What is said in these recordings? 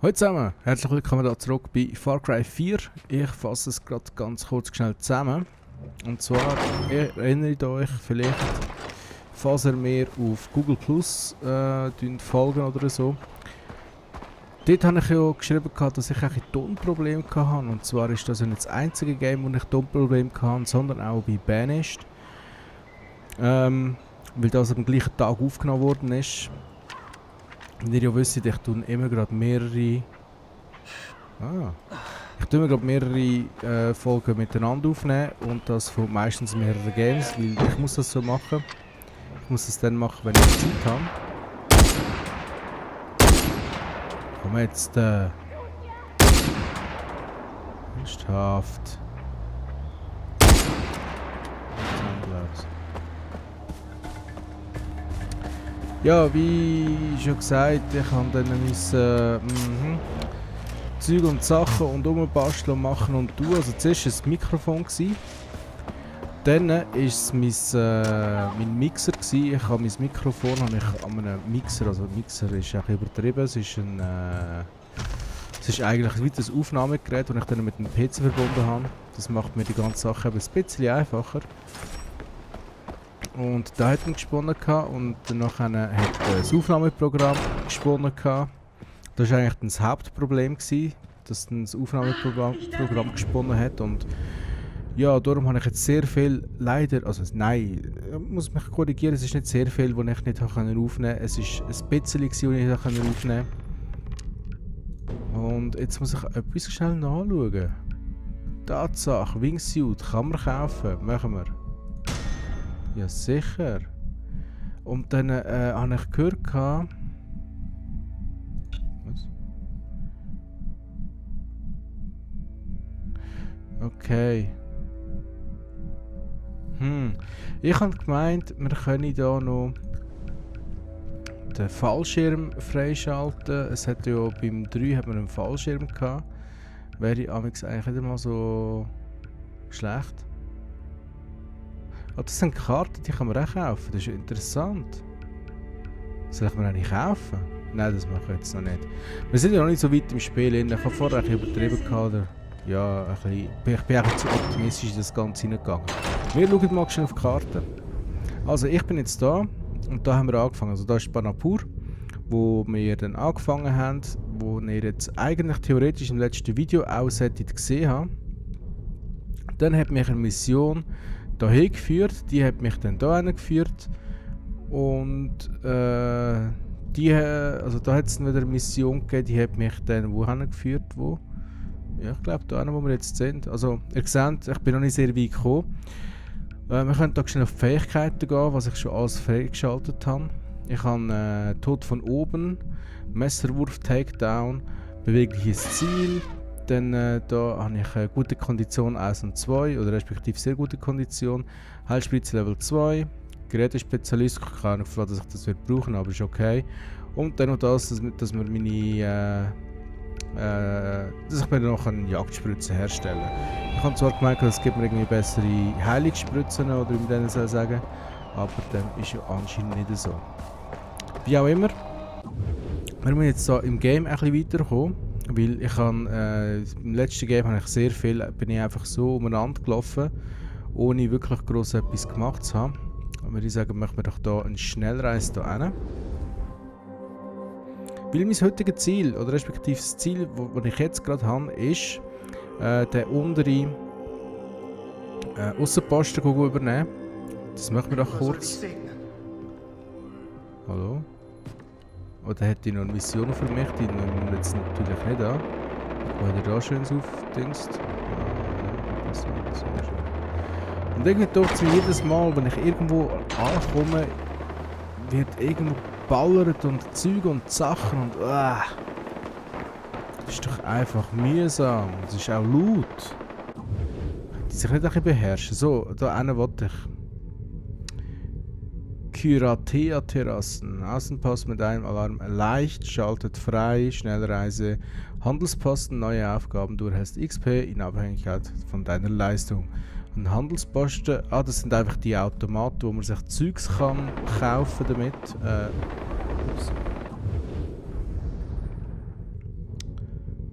Hallo zusammen, herzlich willkommen hier zurück bei Far Cry 4. Ich fasse es gerade ganz kurz schnell zusammen. Und zwar erinnert euch vielleicht, falls ihr mir auf Google Plus folgen oder so. Dort habe ich ja geschrieben, dass ich ein Tonprobleme hatte. Und zwar ist das ja nicht das einzige Game, wo ich Tonprobleme hatte, sondern auch bei Banished. Weil das am gleichen Tag aufgenommen worden ist. Wie ihr ja wisst, ich tue immer gerade mehrere Folgen miteinander aufnehmen und das von meistens mehreren Games, weil ich muss das so machen. Ich muss es dann machen, wenn ich Zeit habe. Komm jetzt, ernsthaft. Ja, wie schon gesagt, ich habe dann mein Zeug und Sachen und rumbasteln und machen und tun. Also zuerst war es das Mikrofon. Dann war es mein Mixer. Ich habe mein Mikrofon an einem Mixer, also Mixer ist auch übertrieben, es ist eigentlich wie das Aufnahmegerät, das ich dann mit dem PC verbunden habe. Das macht mir die ganze Sache ein bisschen einfacher. Und da hat er gesponnen und danach hat das Aufnahmeprogramm gesponnen. Das war eigentlich das Hauptproblem, dass das Aufnahmeprogramm gesponnen hat. Und ja, darum habe ich jetzt sehr viel, leider, also nein, ich muss mich korrigieren, es ist nicht sehr viel, was ich nicht aufnehmen konnte. Es war ein bisschen, was ich nicht aufnehmen konnte. Und jetzt muss ich etwas schnell nachschauen. Tatsache, Wingsuit, kann man kaufen, machen wir. Ja, sicher. Und dann habe ich gehört, was? Okay. Ich habe gemeint, wir können hier noch den Fallschirm freischalten. Es hat ja beim 3 hat man einen Fallschirm gehabt. Wäre eigentlich nicht mal so schlecht. Oh, das sind Karten, die kann man auch kaufen. Das ist ja interessant. Soll ich mir eigentlich kaufen? Nein, das mache ich jetzt noch nicht. Wir sind ja noch nicht so weit im Spiel. Ich habe vorher ein bisschen übertrieben gehabt. Ja, ich bin auch zu optimistisch in das Ganze hineingegangen. Wir schauen mal schnell auf die Karte. Also ich bin jetzt da und da haben wir angefangen. Also da ist Banapur, wo wir dann angefangen haben, wo ihr jetzt eigentlich theoretisch im letzten Video auch gesehen habt. Dann hat mich eine Mission dahin geführt, die hat mich dann da geführt und also da hat es wieder eine Mission gegeben, die hat mich dann wohin geführt, wo? Ja, ich glaube da wo wir jetzt sind. Also ihr seht, ich bin noch nicht sehr weit gekommen. Wir können hier schnell auf die Fähigkeiten gehen, was ich schon alles freigeschaltet habe. Ich habe Tod von oben, Messerwurf, Takedown, bewegliches Ziel. Dann da habe ich gute Kondition 1 und 2, oder respektive sehr gute Kondition. Heilspritze Level 2, Gerätespezialist, ich kann nicht, dass ich das wird brauchen, aber ist okay. Und dann noch das, dass wir meine dass ich mir noch eine Jagdspritze herstellen kann. Ich habe zwar gemerkt, es gibt mir irgendwie bessere Heilungsspritzen, oder wie man denen soll sagen, aber dann ist ja anscheinend nicht so. Wie auch immer, wir müssen jetzt so im Game ein bisschen weiterkommen. Weil ich habe, im letzten Game habe ich sehr viel, bin ich einfach so umeinander gelaufen, ohne wirklich gross etwas gemacht zu haben. Und würde ich sagen, machen wir doch hier eine Schnellreise hier hin. Weil mein heutiges Ziel, oder respektive das Ziel, das ich jetzt gerade habe, ist, den unteren Aussenposten übernehmen. Das machen wir doch kurz. Hallo? Oder hätte ich noch eine Mission für mich? Die nehmen wir jetzt natürlich nicht an. Wo hat er da schönes aufdingst? Und irgendwie tut es mir jedes Mal, wenn ich irgendwo ankomme, wird irgendwo geballert und Zeug und Sachen und das ist doch einfach mühsam. Es ist auch laut. Die sich nicht ein bisschen beherrschen. So, da einen wollte ich. Kyratea-Terrassen. Außenpost mit einem Alarm leicht, schaltet frei, Schnellreise, Handelsposten, neue Aufgaben, du erhältst XP in Abhängigkeit von deiner Leistung. Ein Handelsposten, das sind einfach die Automaten, wo man sich Zeugs kann kaufen damit. Ups.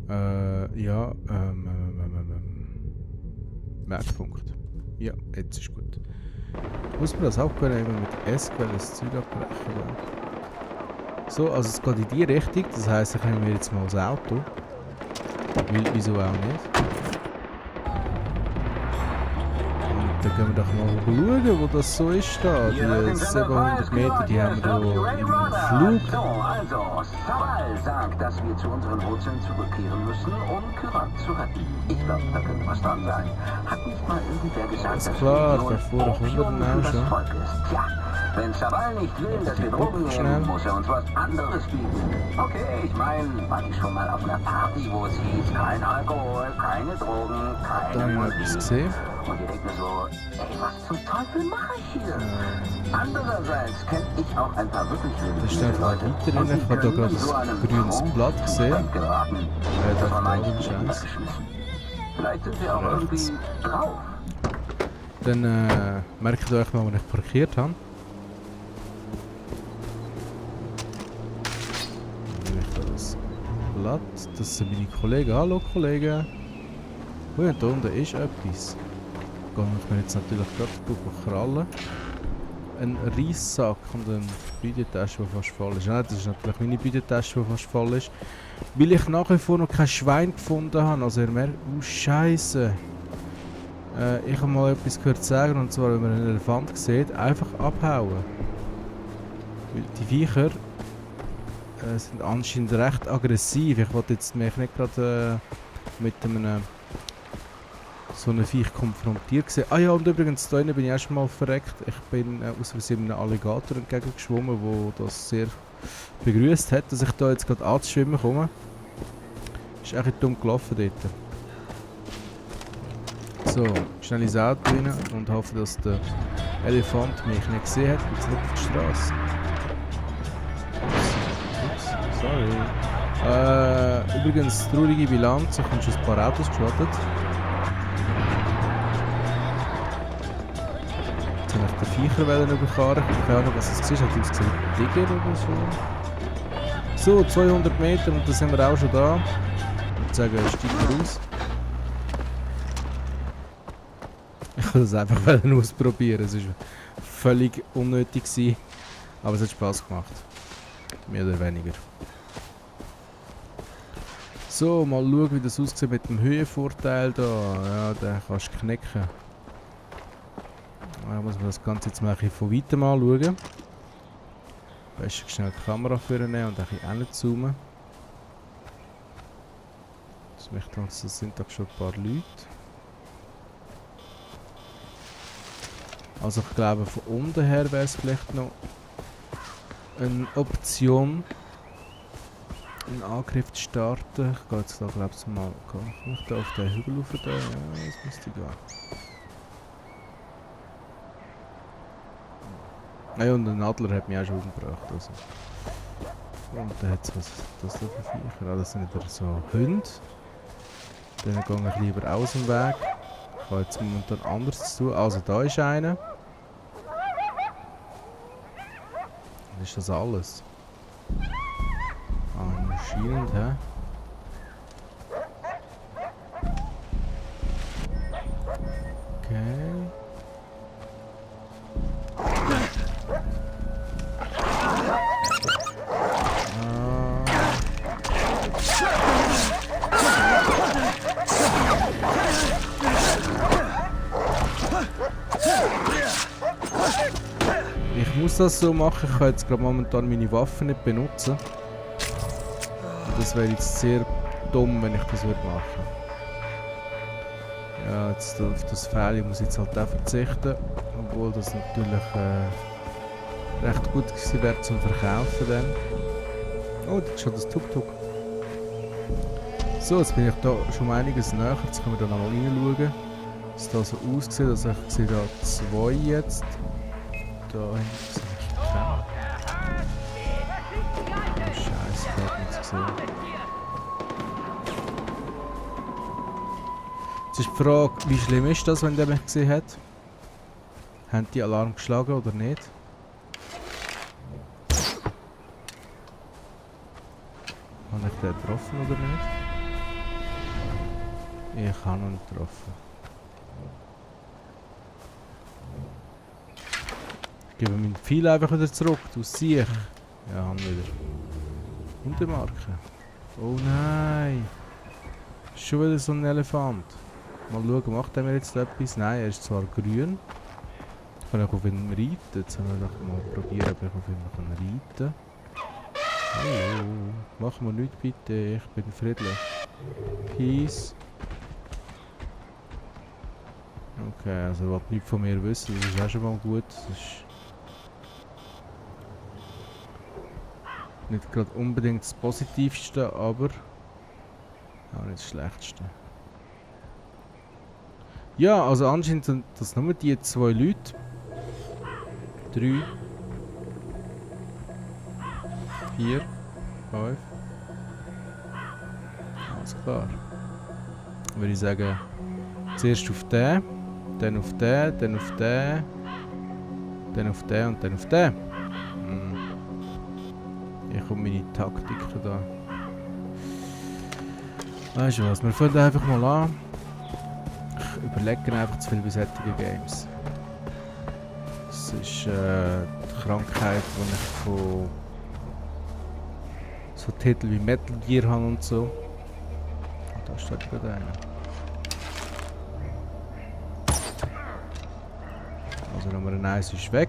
Ja, Merkpunkt. Ja, jetzt ist gut. Muss man das auch können, immer mit S das Ziel abbrechen? Oder? So, also es geht in die Richtung, das heisst, ich nehme mir jetzt mal das Auto. Wieso auch nicht? Und dann gehen wir doch mal schauen, wo das so ist da. Die 700 Meter, die haben wir hier im Flug. Also, Sabal sagt, dass wir zu unseren Wurzeln zurückkehren müssen, um Kyrat zu retten. Ich glaube, da könnte was dran sein. Hat nicht mal irgendwer gesagt, Ist dass klar, die da vorne kommt er Opium dann für auch das schon. Volk ist. Tja, wenn Sabal nicht will, dass wir Drogen schnell. nehmen, muss er uns was anderes bieten. Okay, ich meine, war ich schon mal auf einer Party, wo es hieß, kein Alkohol, keine Drogen, Da keine habe ich noch etwas Musik. gesehen. Und ich denke mir so, ey, was zum Teufel mache ich hier? Andererseits kenne ich auch ein paar wirklich Da steht Leute. weiter drin. Ich habe da gerade ein grünes Blatt gesehen. Das war da meistens oben Scheiß. weggeschmissen. Vielleicht sind wir auch Rechts. irgendwie drauf. Dann merkt ihr euch mal, wo ich parkiert habe. Dann nehme ich da das Blatt. Das sind meine Kollegen. Hallo Kollegen. Ui, und da unten ist etwas. Gehe ich mir jetzt natürlich gerade krallen. Ein Reissack und eine Beutetasche, die fast voll ist. Nein, das ist natürlich meine Beutetasche, die fast voll ist. Weil ich nach wie vor noch kein Schwein gefunden habe. Also ihr merkt, Scheiße. Ich habe mal etwas gehört sagen, und zwar, wenn man einen Elefant sieht, einfach abhauen. Weil die Viecher sind anscheinend recht aggressiv. Ich wollte jetzt mich nicht gerade mit einem so einem Viech konfrontiert sehen. Ah ja, und übrigens, da bin ich erst mal verreckt. Ich bin aus Versehen einem Alligator entgegengeschwommen, der das sehr begrüßt hat, dass ich da jetzt gerade anzuschwimmen komme. Ist echt dumm gelaufen dort. So, schnell ins Auto rein und hoffe, dass der Elefant mich nicht gesehen hat. Jetzt nicht auf die Straße. Ups, sorry. Übrigens, traurige Bilanz. Ich habe schon ein paar Autos geschrottet. Jetzt habe ich den Viecher überfahren. Keine Ahnung, was es ist. Hat es gesehen, Tiger oder so. So, 200 Meter und dann sind wir auch schon da. Ich würde sagen, steigen wir aus. Ich wollte das einfach ausprobieren. Es war völlig unnötig gewesen, aber es hat Spaß gemacht. Mehr oder weniger. So, mal schauen, wie das aussieht mit dem Höhenvorteil da. Ja, den kannst du knicken. Da muss man das Ganze jetzt mal ein bisschen von weitem anschauen. Besten schnell die Kamera vornehmen und ein bisschen hinzoomen. Das sind doch schon ein paar Leute. Also ich glaube, von unten her wäre es vielleicht noch eine Option, einen Angriff zu starten. Ich gehe jetzt da, glaube ich, mal da auf den Hügel rauf. Ja, das müsste gehen. Ja, und ein Adler hat mich auch schon umgebracht. Also. Und dann hat es das da für Viecher. Das sind wieder so Hunde. Denen gehe ich lieber aus dem Weg. Ich habe jetzt momentan anders zu tun. Also da ist einer. Und ist das alles? Anscheinend, hä? Okay. Ich muss das so machen, ich kann jetzt gerade momentan meine Waffen nicht benutzen. Und das wäre jetzt sehr dumm, wenn ich das würde machen. Ja, jetzt auf das Pfeil muss ich jetzt halt auch verzichten. Obwohl das natürlich recht gut gewesen wäre zum Verkaufen dann. Oh, das ist schon das Tuk-Tuk. So, jetzt bin ich da schon einiges näher. Jetzt können wir da nochmal reinschauen. Wie es da so aussieht. Also ich sehe da zwei jetzt. Da hinten sehe ich keinen. Oh Scheiße, ich habe nichts gesehen. Jetzt ist die Frage, wie schlimm ist das, wenn der mich gesehen hat? Haben die Alarm geschlagen oder nicht? Habe ich den getroffen oder nicht? Ich habe ihn nicht getroffen. Ich gebe meinen Pfeil einfach wieder zurück. Du siehst. Ja, haben wieder. Und die Marke. Oh nein. Schon wieder so ein Elefant. Mal schauen, macht er mir jetzt etwas? Nein, er ist zwar grün. Ich kann auch auf ihn reiten. Jetzt sollen wir doch mal probieren, ob ich auf ihn reiten kann. Hallo. Mach mir nichts bitte, ich bin friedlich. Peace. Okay, also er will nichts von mir wissen, das ist auch schon mal gut. Das ist nicht gerade unbedingt das Positivste, aber auch nicht das Schlechteste. Ja, also anscheinend sind das nur die 2 Leute. 3, 4, 5. Alles klar. Dann würde ich sagen, zuerst auf den, dann auf den, dann auf den, dann auf den und dann auf den. Ich komme meine Taktiken da. Weißt du was, wir fangen einfach mal an. Ich überlege einfach zu viel bei solchen Games. Das ist die Krankheit, die ich von so Titeln wie Metal Gear habe und so. Und da steht gerade einer. Also Nummer 1 ist weg.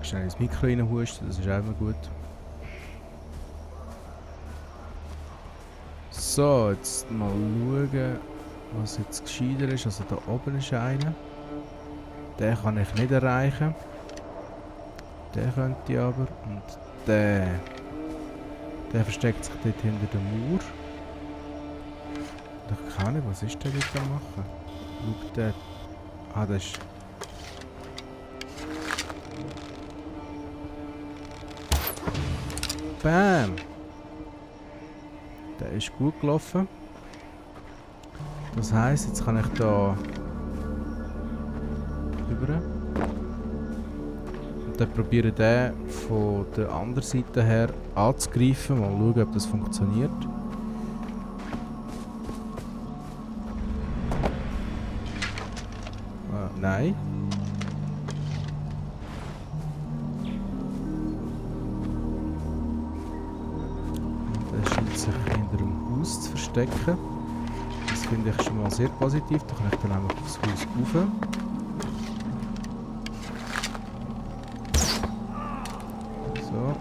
Schnell ins Mikro reinhusten, das ist auch immer gut. So, jetzt mal schauen, was jetzt gescheiter ist. Also da oben ist einer. Den kann ich nicht erreichen. Den könnte ich aber. Und der versteckt sich dort hinter der Mauer. Ich kann nicht, was ist der dort da machen? Schau, der. Ah, das ist. Bam! Der ist gut gelaufen. Das heisst, jetzt kann ich da rüber. Und dann probiere den von der anderen Seite her anzugreifen. Mal schauen, ob das funktioniert. Nein. Sich hinter dem Haus zu verstecken. Das finde ich schon mal sehr positiv. Da kann ich dann einfach aufs Haus rauf. So.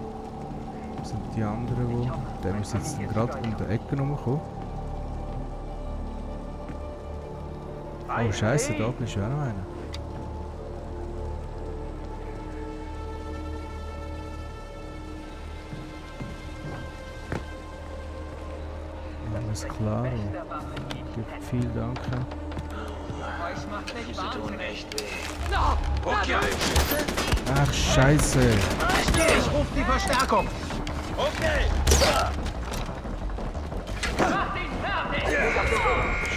Das sind die anderen, der muss jetzt gerade um die Ecke rumkommen. Oh Scheiße, da oben ist ja auch noch einer. Alles klar. Vielen Dank. Diese tun echt weh. Ach Scheiße. Ich ruf die Verstärkung. Okay.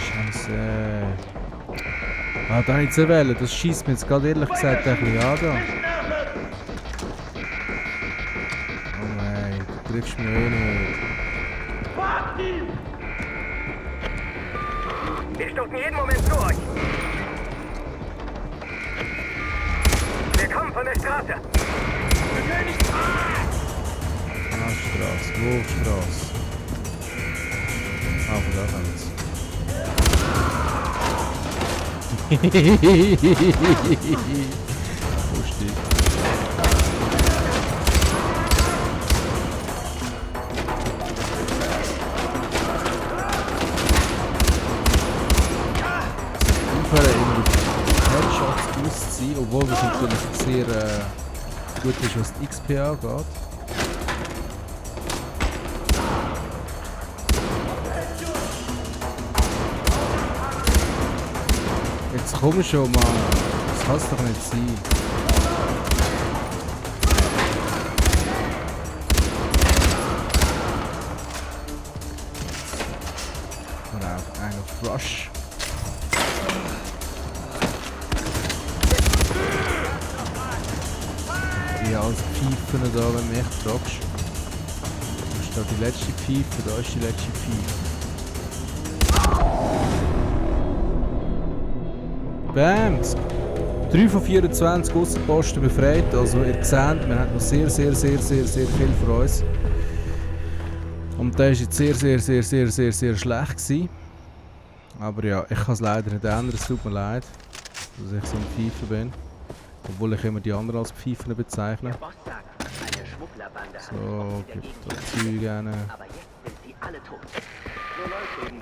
Scheiße. Ah, da nicht zu wählen. Das schießt mir jetzt gerade ehrlich gesagt ein bisschen an. Da. Oh nein, du triffst mich eh nicht. Wir stoßen jeden Moment zu euch. Wir kommen von der Straße. Wir können nicht fahren. Ah, Straße. Wo Straße? Ah, von da kommt es. Lustig. Sein, obwohl das natürlich sehr gut ist, was die XP angeht. Jetzt komm schon, Mann. Das kann es doch nicht sein. Und auch ein auf Rush. Ja, als Pfeifen da, wenn du mich fragst. Ist da die letzte Pfeife? Da ist die letzte Pfeife. Bams! 3 von 24 Aussenposten befreit. Also ihr seht, wir haben noch sehr viel für uns. Und der war jetzt sehr schlecht gewesen. Aber ja, ich kann es leider nicht ändern, es tut mir leid, dass ich so ein Pfeifer bin. Obwohl ich immer die anderen als Pfeifen bezeichne. So, gibt da Zeug rein.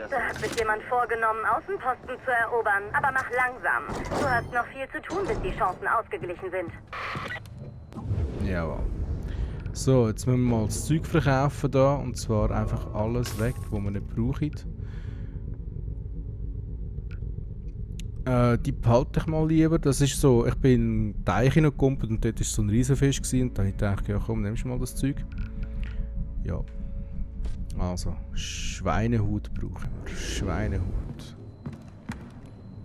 Da hat sich jemand vorgenommen, Außenposten zu erobern. Aber mach langsam. Du hast noch viel zu tun, bis die Chancen ausgeglichen sind. Jawohl. So, jetzt müssen wir mal das Zeug verkaufen da. Und zwar einfach alles weg, was wir nicht brauchen. Die behalte ich mal lieber. Das ist so, ich bin in den Teich hineingekommen und dort war so ein Riesenfisch gewesen, und dann habe ich gedacht, ja komm, nimmst du mal das Zeug. Ja. Also, Schweinehut brauchen wir. Schweinehut.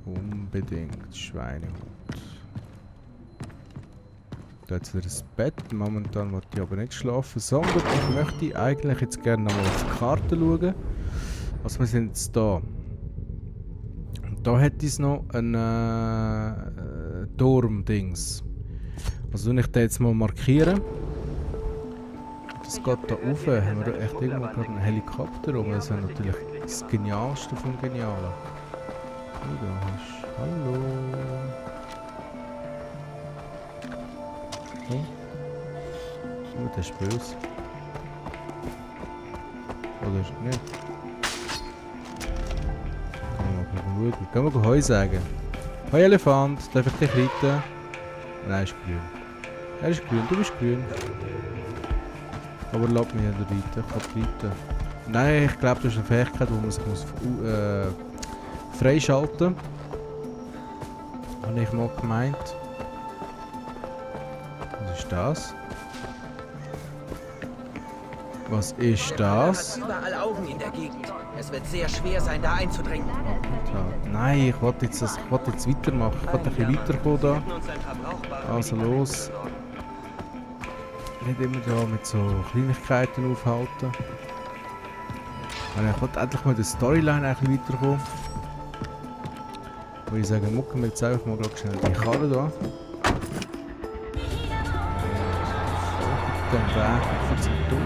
Unbedingt Schweinehut. Da hat wieder das Bett. Momentan wollte ich aber nicht schlafen, sondern ich möchte eigentlich jetzt gerne noch mal auf die Karte schauen. Also wir sind jetzt da. Da hätte ich noch ein Turm-Dings. Also wenn ich den jetzt mal markieren. Das geht da rauf. Haben wir da echt irgendwo gerade einen Helikopter rum? Das wäre natürlich das Genialste vom Genialen. Oh, da hast du. Hallo. Oh, das ist böse. Oder ist nicht? Können wir Heu sagen? Hoi Elefant, darf ich dich reiten? Nein, er ist grün. Er ist grün, du bist grün. Aber lass mich nicht reiten, ich kann reiten. Nein, ich glaube, das ist eine Fähigkeit, die man sich muss, freischalten muss. Habe ich mal gemeint. Was ist das? Was ist das? Überall Augen in der Gegend. Es wird sehr schwer sein, da einzudringen. Nein, ich wollte jetzt weitermachen. Ich wollte ein bisschen weiterkommen da. Also los. Nicht immer da mit so Kleinigkeiten aufhalten. Ich wollte endlich mal in der Storyline ein bisschen weiterkommen. Wo ich sage, mucken wir jetzt einfach mal schnell die Karre da. Den Weg von zum Turm.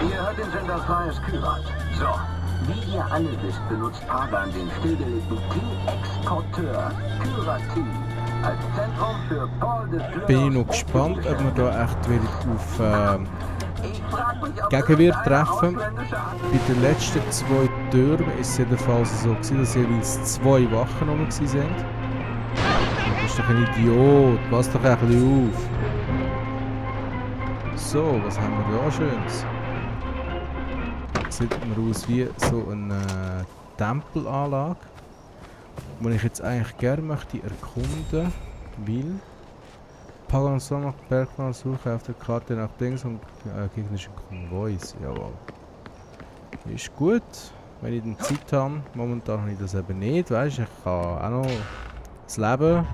Ihr hört den Sender Freies Kyrat. So, wie ihr alle wisst, benutzt Pagan den stillgelegten Tee-Exporteur Kyrat-Tee als Zentrum für Paul de Fleur. Bin ich noch gespannt, ob wir da echt wieder auf Gegenwehr treffen. Bei den letzten 2 Türmen war es jedenfalls so gewesen, dass jeweils 2 Wachen rum waren. Du bist doch ein Idiot, pass doch ein bisschen auf. So, was haben wir da Schönes? Sieht mir aus wie so eine Tempelanlage, die ich jetzt eigentlich gerne möchte erkunden, weil Pagan Sommer Bergmann suche auf der Karte nach Dings und gegnerischen Konvois. Jawohl. Ist gut, wenn ich dann Zeit habe. Momentan habe ich das eben nicht, weißt du, ich kann auch noch das Leben.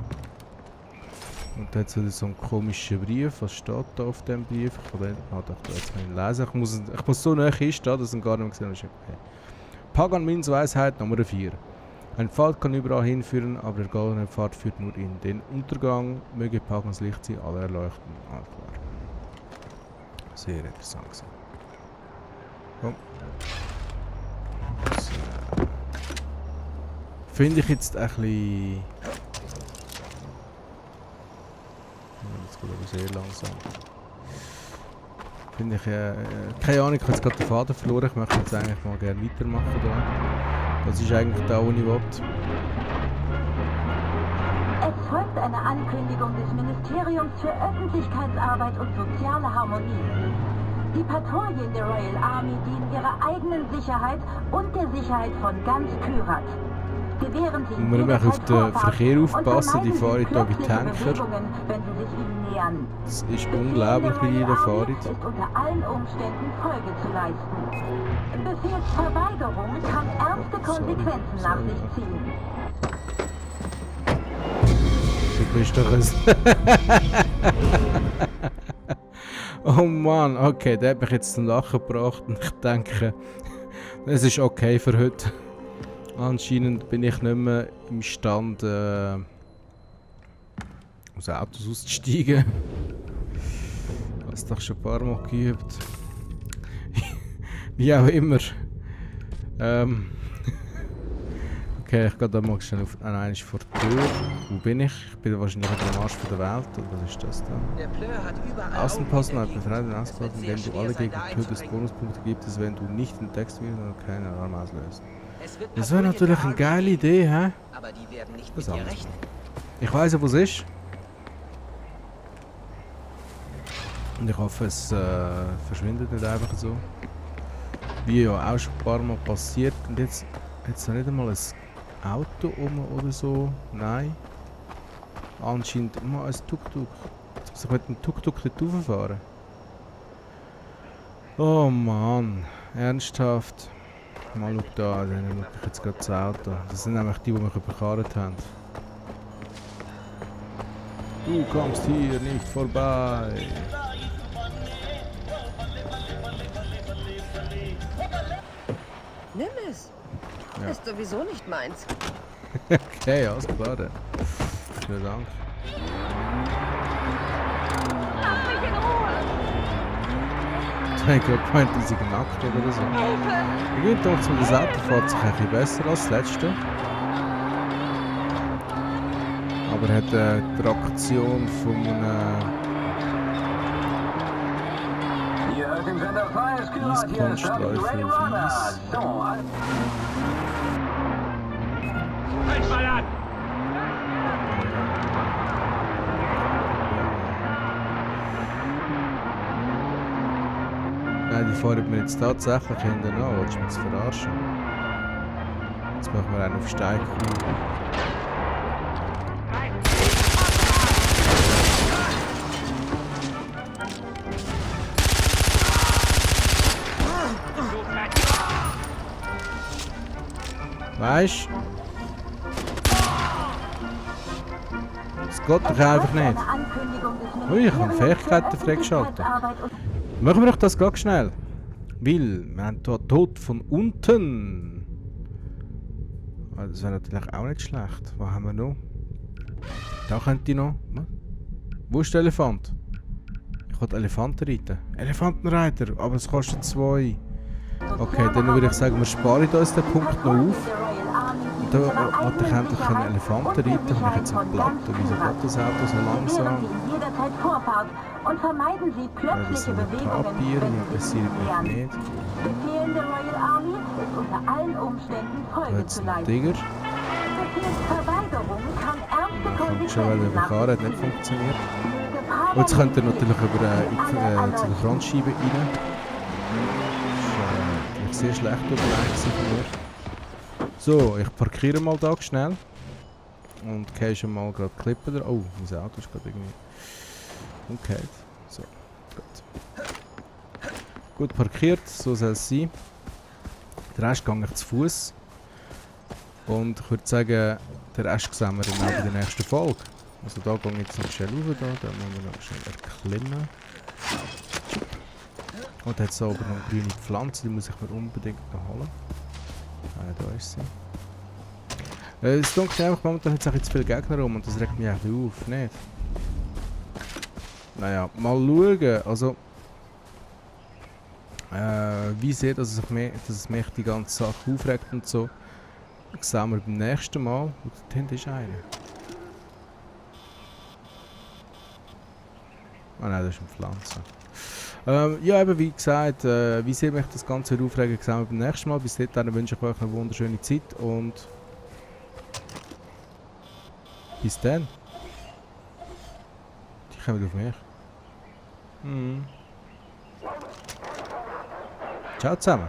Und da hat es wieder so einen komischen Brief. Was steht da auf dem Brief? Ich kann den jetzt mal lesen. Ich muss so nah hinstehen, dass ich ihn gar nicht mehr gesehen habe. Okay. Pagan Mins Weisheit Nummer 4. Ein Pfad kann überall hinführen, aber der goldene Pfad führt nur in den Untergang. Möge Pagans Licht sie alle erleuchten. Ah, klar. Sehr interessant gewesen. Komm. So. Finde ich jetzt ein bisschen... Jetzt geht aber sehr langsam. Finde ich, keine Ahnung, ich habe jetzt gerade den Faden verloren. Ich möchte jetzt eigentlich mal gerne weitermachen da. Das ist eigentlich da, wo ich will. Es folgt eine Ankündigung des Ministeriums für Öffentlichkeitsarbeit und soziale Harmonie. Die Patrouillen der Royal Army dienen ihrer eigenen Sicherheit und der Sicherheit von ganz Kyrat. Gewähren Sie Und wir müssen auf den Verkehr aufpassen, die fahren hier wie Tanker. Wenn Sie sich ihnen nähern. Es ist unglaublich, wie die da fahren. Ist unter allen Umständen Folge zu leisten. Befehlsverweigerung kann ernste Konsequenzen nach sich ziehen. Du bist doch ein... Oh Mann, okay, der hat mich jetzt zum Lachen gebracht und ich denke, es ist okay für heute. Anscheinend bin ich nicht mehr imstande, aus Autos auszusteigen. Ich habe es doch schon ein paar Mal geübt. Wie auch immer. Okay, ich gehe da mal schnell auf einmal vor die Tür. Wo bin ich? Ich bin wahrscheinlich am Arsch von der Welt. Oder was ist das da? Der Pleur hat überall Außenposten hat Augen in der befreiten Gegend. Außenposten, Es wird indem sehr du alle schwer sein, Gegner da tötest. einzudringen. Bonuspunkte gibt es, wenn du nicht entdeckst wirst und keine Alarm auslöst. Es wird Das wäre Patrouillen natürlich der eine Army geile geben, Idee, hä? aber die werden nicht Das mit dir Amt. rechnen. Ich weiss ja, wo es ist. Und ich hoffe, es verschwindet nicht einfach so. Wie ja auch schon ein paar Mal passiert. Und jetzt hat es noch nicht einmal ein Auto oder so. Nein. Anscheinend mal ein Tuk-Tuk. Jetzt muss ich mit dem Tuk-Tuk nicht rauffahren. Oh Mann. Ernsthaft. Mal schau da, dann nehme ich jetzt gerade das Auto. Das sind nämlich die mich überkarrt haben. Du kommst hier nicht vorbei. Nimm es. Ja. Ist sowieso nicht meins. Okay, alles klar dann. Vielen Dank. Ich glaube, gemeint, die sind nackt oder so. Ich glaube, das Auto fährt sich ein bisschen besser als das letzte. Aber hat die Traktion von einem Ihr hört den Sender Freies Kürat, hier ist Eiskunstläufer Radio auf Rwanda. Eis. So, Einmal an! Nein, die fahren mir jetzt tatsächlich hinten an. Willst du mich jetzt verarschen? Jetzt machen wir einen auf Steig. Weißt du? Es geht doch einfach nicht. Ui, ich habe Fähigkeiten freigeschaltet. Machen wir doch das ganz schnell. Weil, wir haben hier Tod von unten. Das wäre natürlich auch nicht schlecht. Was haben wir noch? Da könnte ich noch. Was? Wo ist der Elefant? Ich will Elefanten reiten. Elefantenreiter, aber es kostet 2. Okay, dann würde ich sagen, wir sparen uns den Punkt noch auf. Und da wollte ich endlich einen Elefanten reiten. Habe ich jetzt einen Platt. Wieso geht das Auto so langsam? Und vermeiden Sie Das plötzliche sind Bewegungen, Papiere, wenn die Sie sich interessieren mich nähern. nicht. Befehlen der Royal Army ist unter allen Umständen Da Folge hat es zu einen leisten. Tiger. Befehlsverweigerung kann ernste Kommt schon, weil der Konsequenzen nach Bekar hat sich nicht ziehen. funktioniert. Gefahr Und jetzt der könnt ihr Militär natürlich über alle zu der Frontscheibe rein. Das ist sehr schlecht überlegt von mir. So, ich parkiere mal da schnell. Und gehe schon mal gerade klippen. Oh, mein Auto ist gerade irgendwie umgekehrt. So, gut. Gut parkiert, so soll es sein. Den Rest gehe ich zu Fuß. Und ich würde sagen, den Rest sehen wir dann auch in der nächsten Folge. Also da gehe ich jetzt noch schnell rauf, da müssen wir noch schnell erklimmen. Und jetzt oben noch eine grüne Pflanze, die muss ich mir unbedingt noch holen. Ah, da ist sie. Es dunkelt einfach, momentan hat es zu viele Gegner rum und das regt mich echt auf, nicht? Naja, mal schauen, also... wie sehr, dass es mich die ganze Sache aufregt und so. Das sehen wir beim nächsten Mal. Und da hinten ist einer. Ah nein, das ist eine Pflanze. Ja, eben wie gesagt, wie sehr mich das Ganze aufregen, sehen wir beim nächsten Mal. Bis dahin wünsche ich euch eine wunderschöne Zeit und bis dann. Die kommen auf mich. Ciao zusammen.